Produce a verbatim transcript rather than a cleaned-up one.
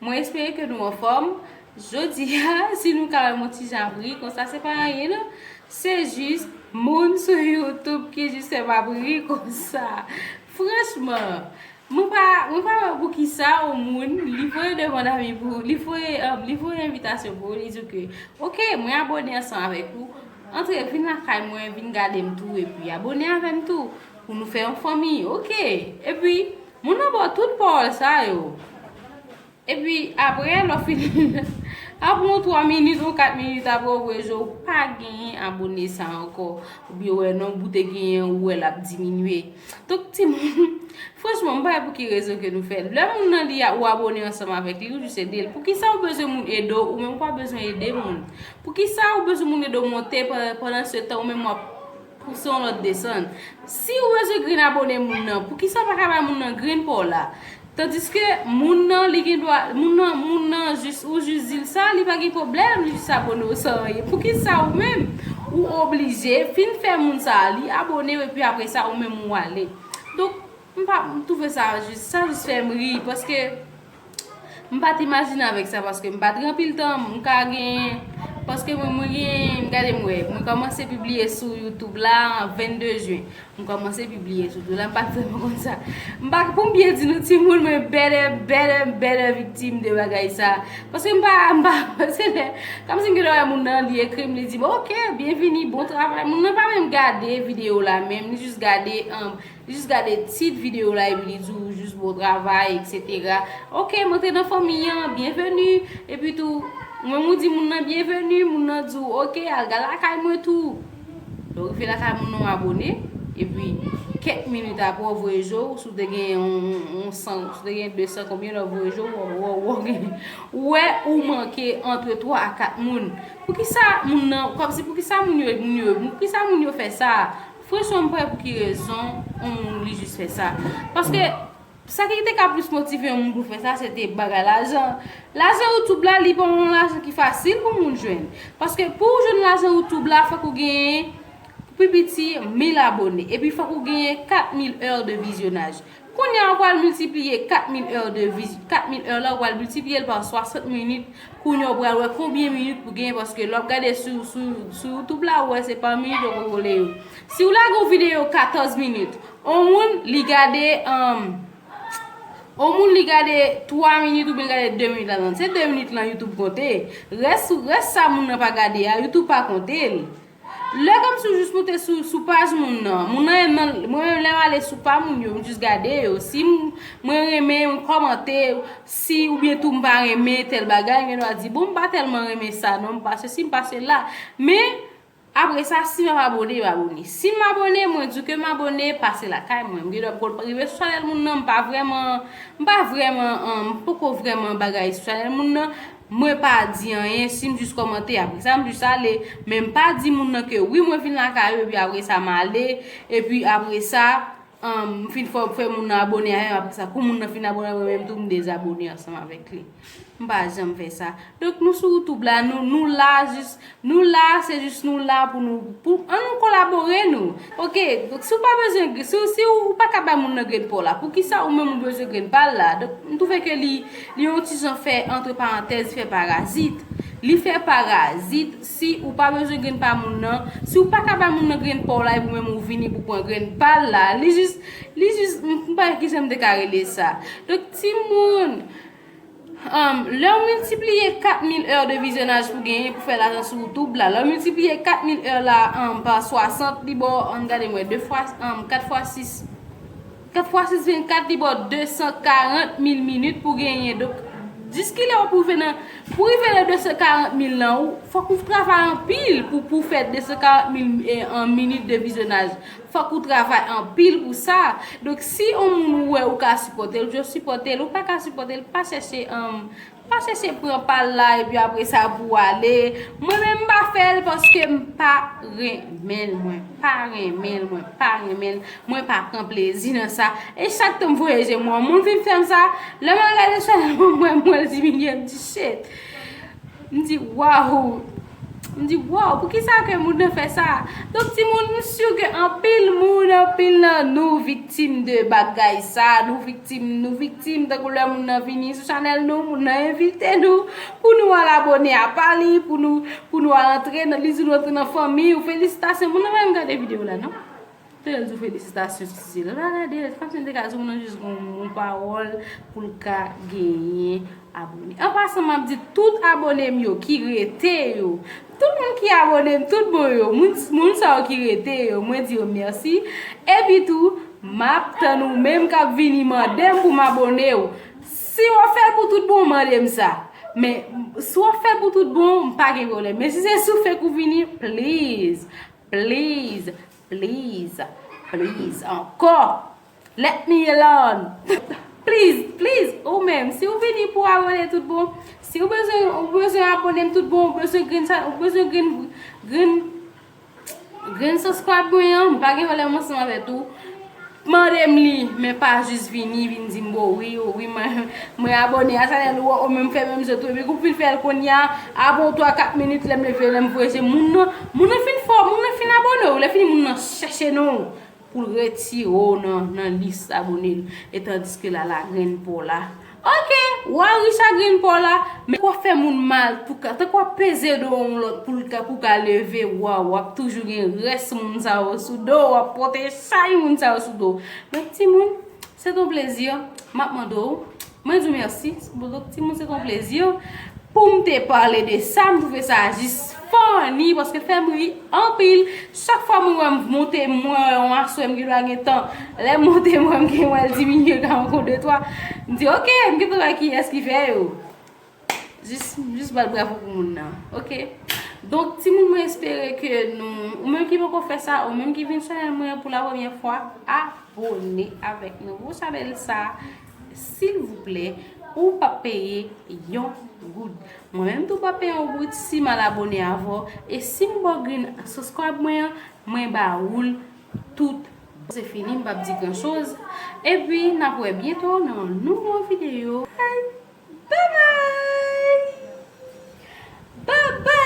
Mwen espere ke nou anfòm. Jodi a, si nou ka wè m yon ti jan ap ri konsa, se pa anyen non. Se jis moun sou YouTube ki jis fè m ap ri konsa. Franchman, mwen pa, mwen pa wè poukisa yon moun, li voye demann ami pou, li voye, um, li voye envitasyon pou ou, li di w ke, "Ok, mwen abone ansanm avèk ou. Antre, vin lakay mwen, vin gade m tou, epi abone avè m tou, pou nou fè yon fanmi, ok?" Epi, moun nan ba w tout pawòl sa yo. Epi, apre, lè w fin, apre yon twa minit, yon kat minit, apre w voye je w, ou pa genyen abone sa ankò. Oubyen, w wè nonb ou te genyen, ou wè l ap diminye. Donk, timoun, franchman, m pa wè pou ki rezon ke nou fè l. Lè moun nan li a, ou abone ansanm avèk li, ou jis ede l. Poukisa ou bezwen moun ede w, ou menm ou pa bezwen ede moun? Poukisa ou bezwen moun ede w monte pandan, pandan se tan ou menm w ap pouse yon lòt desann? Si ou bezwen grenn abone moun nan, poukisa ou pa ka bay moun nan grenn pa w la? Tandiske moun nan, li gen dwa, moun nan, moun nan jis, ou jis di l sa, li pa gen pwoblèm, li jis abone w san anyen. Poukisa ou menm, ou oblije fin fè moun sa a, li abone w, epi apre sa, ou menm ou ale? Donk, m pa, m twouve sa jis, sa jis fè m ri, paske m pa t imajine avèk sa, paske m pa t gen anpil tan, m ka gen, paske mwen, mwen gen, gade m wè, mwen kòmanse pibliye sou YouTube la, vennde jen. M kòmanse pibliye sou tou la, m pa t vrèman konn sa. M pa, pou m byen di nou, timoun, mwen bèlè, bèlè, bèlè viktim de bagay sa. Paske m pa, m pa, se lè, kòmsi m gen dwa wè moun nan, li ekri m, li di m, "Ok, byenvini, bon travay." Moun nan pa menm gade videyo la menm, li jis gade, um, li jis gade tit videyo la, epi li di w jis bon travay, etsetera. Ok, m antre nan fanmi an, byenveni. Epi tou, mwen, m di moun nan byenveni, moun nan di w, "Ok, al gade lakay mwen tou." Lè w rive lakay moun nan, w abone, epi kèk minit apre, w voye je w, si w te gen yon, yon, yon san, si w te gen de san konbyen, lè w voye je w, w, w, w, w wè ou manke antre twa a kat moun. Poukisa moun nan, kòmsi poukisa moun yo, moun yo, poukisa moun yo fè sa? Franchman, m pa wè pou ki rezon yon moun li jis fè sa. Paske, sa ki te ka plis motive yon moun pou fè sa, se te bagay lajan. Lajan YouTube la, li pa yon lajan ki fasil pou moun jwenn. Paske pou w jwenn lajan YouTube la, fòk ou genyen pi piti mil abone. Epi fòk ou genyen kat mil è de vizyonaj. Kounye a, ou pral miltipliye kat mil è de viz-, kat mil è la, ou pral miltipliye l pa swasant minit. Kounye a, ou pral wè konbyen minit pou genyen, paske lè w ap gade sou, sou, sou YouTube la, ou wè se pa minit yo kontwole yo. Si w lage yon videyo katòz minit, yon moun, li gade, um, yon moun, li gade twa minit oubyen gade de minit ladan l. Se de minit lan YouTube konte. Rès, rès sa moun nan pa gade a, YouTube pa konte l. Lè kòmsi w jis moute sou, sou paj moun nan, moun nan, nan, mwen menm, lè m ale sou pa moun yo, m jis gade yo. Si m, mwen renmen, m kòmante, si oubyen tou m pa renmen tèl bagay, m gen dwa di, "Bon, m pa tèlman renmen sa non, m pa sesi, m pa sela." Men, apre sa, si m ap abone, m abone. Si m abone, mwen di ke m abone, pase lakay mwen. M gen dwa poko rive sou chanèl moun nan, m pa vrèman, m pa vrèman, um, m poko vrèman bagay sou chanèl moun nan. Mwen pa di anyen, si m jis kòmante, apre sa, m jis ale. Men m pa di moun nan ke wi, mwen vin lakay ou, epi apre sa, m ale. Epi apre sa, um, m fin fè, fè moun nan abone avè m, apre sa, kou moun nan fin abone avè mwen, menm tou, m dezabone ansanm avèk li. M pa janm fè sa. Donk, nou sou YouTube la, nou, nou la jis, nou la, se jis nou la pou nou, pou, ann nou kolabore nou. Ok, donk, si w pa bezwen, si, si w pa ka bay moun nan grenn pa w la, poukisa ou menm ou bezwen grenn pa l la? Donk, m twouve ke li, li yon ti jan fè, antre parantèz, fè parazit. Li fè parazit, si ou pa bezwen grenn pa moun nan, si w pa ka bay moun nan grenn pa w la, epi ou menm ou vini pou pran grenn pa l la, li jis, li jis, m, m pa wè kijan m te ka rele sa. Donk, timoun, Um, lè w miltipliye kat mil è de vizyonaj pou genyen pou fè lajan sou YouTube la, lè w miltipliye kat mil è la, um, pa swasant, li ba w, ann gade m wè, de fwa, um, kat fwa sis, kat fwa sis vennkat, li ba w de san karant mil minit pou genyen. Donk, jiskilè w pou rive nan, pou rive nan de san karant mil lan, ou, fòk ou travay anpil pou, pou fè de san karant mil, eh, an minit de vizyonaj. Fòk ou travay anpil pou sa. Donk, si yon moun ou wè ou ka sipòte l, ou sipòte l, ou pa ka sipòte l, pa chèche, um, pa chèche pran pa l la, epi apre sa pou w ale. Mwen menm, m pa fè l paske m pa renmen l, mwen pa renmen l, mwen pa renmen l, mwen pa pran plezi nan sa. E chak tan m voye je m wè yon moun vin fè m sa, lè m al gade chanèl mwen, mwen, mwen, l diminye, m di, "Shit." M di, "Waw." M di, wow, poukisa ke moun nan fè sa? Donk, timoun, m si ke anpil moun, anpil nan nou viktim de bagay sa. Nou viktim, nou viktim. Tankou lè moun nan vini sou chanèl nou, moun nan envite nou pou nou al abone a pa li, pou nou, pou nou al antre nan, li di nou antre nan fanmi ou. Felisitasyon. Moun nan pa menm gade videyo la, non? Te l di w felisitasyon, Sisi. Lè l pa gade, l pa t menm te ka di w, moun nan jis gon, gon pawòl pou l ka genyen abone. An pasan, m ap di tout abone m yo ki rete yo, tout moun ki abone m tout bon yo, moun, moun sa yo ki rete yo, mwen di yo mèsi. Epi tou, m ap tann ou menm k ap vini mande m pou m abone w. Si w ap fè l pou tout bon, mande m sa. Men, si w ap fè l pou tout bon, m pa gen pwoblèm. Men si se sou fake ou vini, please, please, please, please, ankò. Let me alone. Please, please, ou menm, si w vini pou abone tout bon, si w bezwen, ou bezwen abone m tout bon, ou bezwen grenn sa, ou bezwen grenn, grenn, grenn subscribe mwen an, m pa gen pwoblèm ansanm avèk ou. Mande m li, men pa jis vini, vin di m, bon, wi, wi, mwen, mwen abone a chanèl ou, ou menm fè menm jan tou, epi kou fin fè l kounye a, apre yon twa, kat minit, lè m leve, lè m voye, se moun nan, moun nan fin fò, moun nan fin abone w, lè fini moun nan chèche non w pou l retire w nan, nan lis abone l, e tandiske la, la grenn pa w la. Ok, w a rich a grenn pa w la, men w ap fè moun mal, pou ka, tankou w ap peze do yon lòt pou l ka, pou ka leve, w a, w ap toujou gen rès moun sa yo sou do, w ap pote chay moun sa yo sou do. Donk, timoun, se ton plezi, m ap mande w, mwen di w mèsi, bon, donk, timoun, se ton plezi pou m te pale de sa, m twouve sa jis funny, paske l fè m ri anpil. Chak fwa mwen wè m monte, mwen wè yon aswè, m gen dwa gen tan. Lè m monte, m wè m gen wè l diminye ka ankò de twa. M di, ok, m gentan wè kiyès ki fè yo. Jis, jis bat bravo pou moun nan. Ok. Donk, timoun, mwen espere ke nou, ou menm ki poko fè sa, ou menm ki vin chanèl mwen pou la premyè fwa, abone avèk nouvo chanèl sa, silvouplè, ou p ap peye yon goud. Mwen menm tou p ap peye yon goud si m al abone avè w. E si m ba w grenn subscribe mwen an, mwen ba ou l tout. Se fini, m p ap di gran choz. Epi, n ap wè byento nan yon nouvo videyo. Bye bye! Bye bye!